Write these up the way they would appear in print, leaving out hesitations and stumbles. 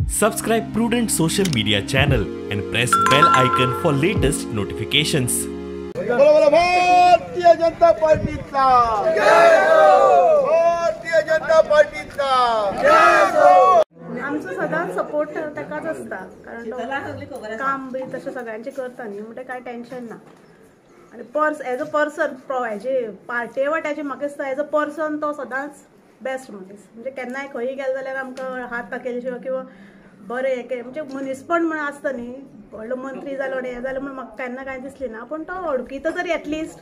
Subscribe Prudent Social Media channel and press bell icon for latest notifications. बोला बोला भारतीय जनता पार्टीचा जय हो, भारतीय जनता पार्टीचा जय हो। आमचो सदांच सपोर्ट ताकाच आसता, कारण काम बी तशें सगळ्यांचें करता न्ही, म्हणटा कांय टेन्शन ना। आनी पर्स एज अ पर्सन हेजे पार्टे वाट्याचे म्हाका दिसता एज अ पर्सन तो सदांच बेस्ट मनीस, म्हणजे केन्नाय खंय गेले जाल्यार आमकां हात दाखयले शिवाय किंवा बरें म्हणजे मनीसपण म्हण आसता न्ही, व्हडलो मंत्री जालो आनी हें जालें म्हण म्हाका केन्ना कांय दिसलें ना, पूण तो वळखीता तरी एटलिस्ट।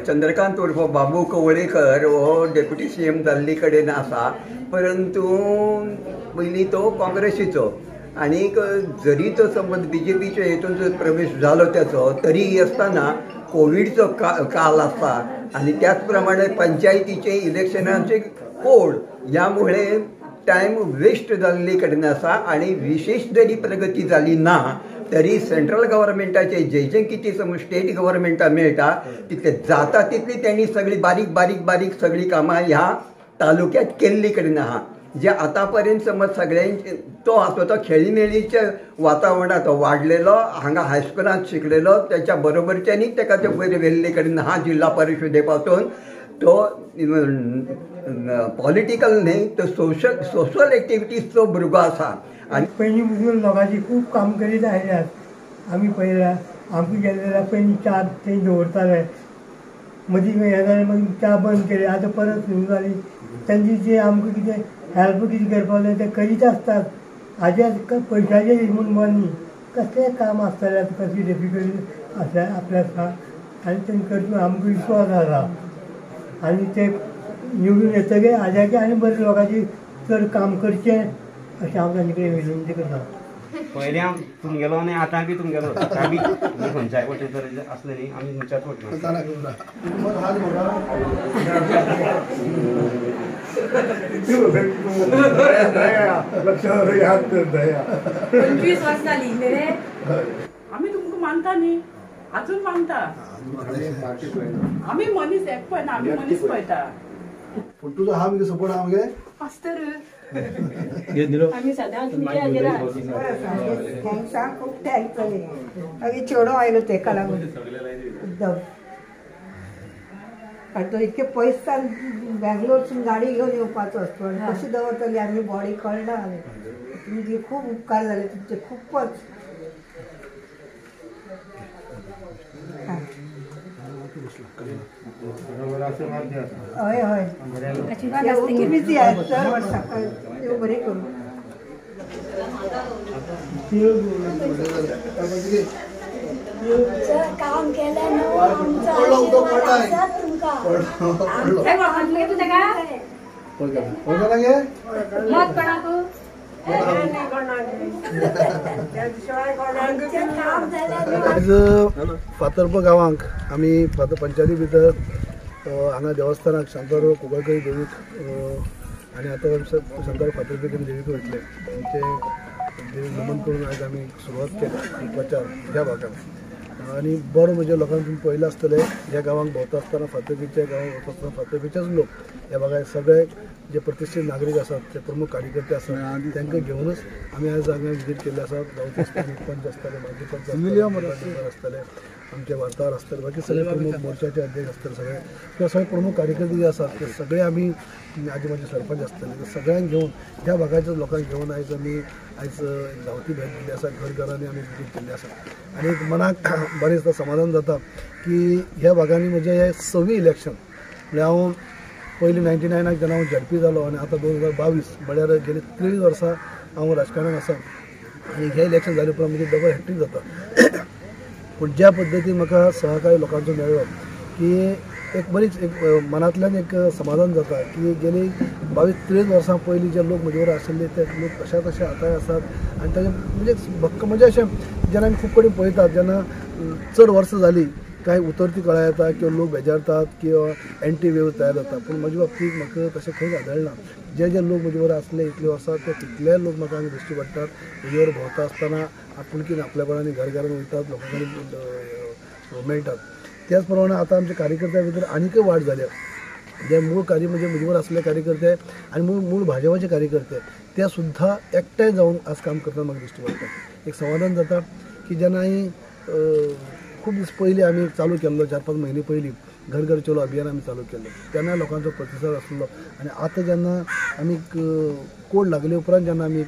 चंद्रकांत उर्फ बाबू कवळेकर हो डेप्युटी सी एम जाल्ले कडेन आसा, परंतु पयलीं तो काँग्रेसीचो आनीक जरी तो समज बीजेपीच्या हेतून जर प्रवेश जालो त्याचो, तरी आसतना कोविडचो काल आसा आनी त्याच प्रमाणे पंचायतीचे इलेक्शनाचे कोड ह्यामुळे टायम वेस्ट जाल्ले कडेन आसा आनी विशेष जरी प्रगती जाली ना तरी सेंट्रल गव्हर्मेंटाचे जे जे कितें समज स्टेट गव्हर्मेंटा मेळटा तितले जाता तितली त्यांनी सगळी बारीक बारीक बारीक सगळी कामां ह्या तालुक्यात केल्ली कडेन आहा। जे आतां पर्यंत समज सगळ्यांचे तो आसा तो खेळीमेळीच्या वातावरणांत तो वाडलेलो, हांगा हायस्कुलांत शिकलेलो, त्याच्या बरोबरच्यांनी ताका ते वयर व्हेल्ले कडेन आहा। जिल्हा परिशदे पासून तो पॉलिटिकल न्ही तो सोशल एक्टिविटीजचो भुरगो आसा। आनी पयलीं पसून लोकांची खूब काम करीत आयल्यात, आमी पळयल्या आमकां गेले जाल्यार पयलीं च्या थंय दवरताले, मदीं हें जालें मागीर च्या बंद केली, आतां परत सुरू जाली। तांची जी आमकां कितें हेल्प कितें करपाक जाय तें करीत आसतात। हाजे पयशाचें म्हूण बंद न्ही, कसलें काम आसतलें आतां कसली डिफिकल्टी आसल्यार आपल्या आसता आनी तें करपी आमकां विश्वास आसा आनी ते निवडून येतकीर हाज्याकय आनी बरें लोकांची चड काम करचें अशें हांव तांचे कडेन विनंती करता। पयलीं हांव तुमगेलो आनी आतां बी तुमगेलो, आतां बी खंयच्याय वटेन जर आसलें न्ही आमी तुमच्याच वटेन। 25 वर्सां जालीं रे, आमी तुमकां मानता न्ही, आजून मानता आमी। मनीस एक पळयना, आमी मनीस पळयता। पूण तुजो हा मगे सपोर्ट हा मगे आसता रे, आमी सदांच तुमच्या हाजेर। थँक्सां, खूब thanks जाली। मागीर चेडो आयलो तेका लागून एकदम, कारण तो इतके पयसान बेंगलोरसून गाडी घेवन येवपाचो आसतो आनी कशी दवरतली आमी बॉडी कळना जाली। तुमचे खूब उपकार जाले, तुमचे खूबच। हय हय, तुमीच यात दर वर्सा, देव बरें करूं। काम केलें न्हू आमचो आशिर्वाद आसात तुमकां। मत कोणाकू आयज फातर्पा गांवांक आमी फातर पंचायती भितर हांगा देवस्थानाक शांतारो कुंकळकरी देवीक आनी आतां शांतारो फातर्पेकरी देवीक वयतले, आमचे देवीक नमन करून आयज आमी सुरवात केल्या प्रचार ह्या भागांत। आनी बरो म्हणजे लोकांक तुमी पळयलां आसतलें, ह्या गांवांक भोंवता आसतना फातर्पेच्या गांवांक भोंवता आसतना फातर्पेचेच लोक ह्या भागाक सगळे जे प्रतिश्ठीत नागरीक आसात, ते प्रमुख कार्यकर्ते आसात, तांकां घेवनच आमी आयज हांगा विजीट केल्ले आसात। गांवचे स्थानीक पंच आसतले, माजी पंच आसतले, आमचे वार्ताहर आसतले, बाकी सगळे प्रमुख मोर्चाचे अध्यक्ष आसतले, सगळे किंवा सगळे प्रमुख कार्यकर्ते जे आसात ते सगळे आमी आजी माजी सरपंच आसतले, ते सगळ्यांक घेवन ह्या भागाच्या लोकांक घेवन आयज आमी आयज धांवती भेट दिल्ली आसा, घर घरांनी आमी विजीट केल्ली आसा। आनी एक मनाक बरें दिसता, समाधान जाता की ह्या भागांनी म्हजें हें 6वी इलेक्शन, म्हळ्यार हांव पयलीं 99 जेन्ना हांव झेडपी जालो आनी आतां 2022 म्हळ्यार गेली 23 वर्सां हांव राजकारणान आसा आनी हें इलेक्शन जाले उपरांत म्हजें डबल हॅट्रीक जाता। पूण ज्या पद्दतीन म्हाका सहकार्य लोकांचो मेळ्ळो की एक बरीच एक मनांतल्यान एक समाधान जाता की गेली 22-23 वर्सां पयलीं जे लोक म्हजे बरोबर आशिल्ले ते लोक तशा तशे आतांय आसात आनी ताजे म्हणजे भक्क म्हणजे अशें जेन्ना आमी खूब कडेन पळयतात, जेन्ना चड वर्सां जालीं कांय उतरती कळा येता किंवा लोक बेजारतात किंवा एंटी वेव तयार जाता, पूण म्हजे बाबतींत म्हाका तशें खंयच आदळना। जे जे लोक म्हजे बरोबर आसले इतले वर्सां ते तितले लोक म्हाका हांगा दिश्टी पडटात। म्हजे बरोबर भोंवता आसतना आपुलकीन आपल्यापणान घर घरान वयतात, लोकां कडेन मेळटात। त्याच प्रमाणे आतां आमच्या कार्यकर्त्यां भितर आनीकय वाड जाल्या। जे मूळ कार्य म्हणजे म्हजेवर आसले कार्यकर्ते आनी मूळ मूळ भाजपाचे कार्यकर्ते ते सुद्दां एकठांय जावन आज काम करतना म्हाका दिश्टी पडटा. एक समाधान जाता की जेन्ना हांवें खूब दीस पयलीं आमी चालू केल्लो, 4-5 म्हयने पयलीं घर घर चलो अभियान आमी चालू केल्लें, तेन्ना लोकांचो प्रतिसाद आसलो. आनी आतां जेन्ना आमी कोड लागले उपरांत जेन्ना आमी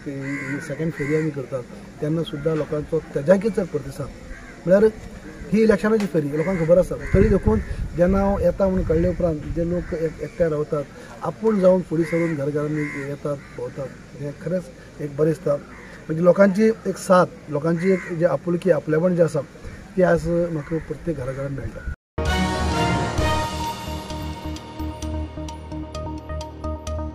सेकंड फेरी आमी करतात तेन्ना सुद्दां लोकांचो तेज्याकय चड प्रतिसाद, म्हळ्यार ही इलेक्शनाची फेरी लोकांक खबर आसा, तरी देखून जेन्ना हांव येता म्हणून कळ्ळे उपरांत जे लोक एकठांय रावतात आपूण जावन फुडें सरून घरघरांनी येतात भोंवतात, हें खरेंच एक बरें दिसता. म्हणजे लोकांची एक साथ, लोकांची एक जे आपुलकी आपलेपण जें आसा ती आज म्हाका प्रत्येक घराघरांत मेळटा.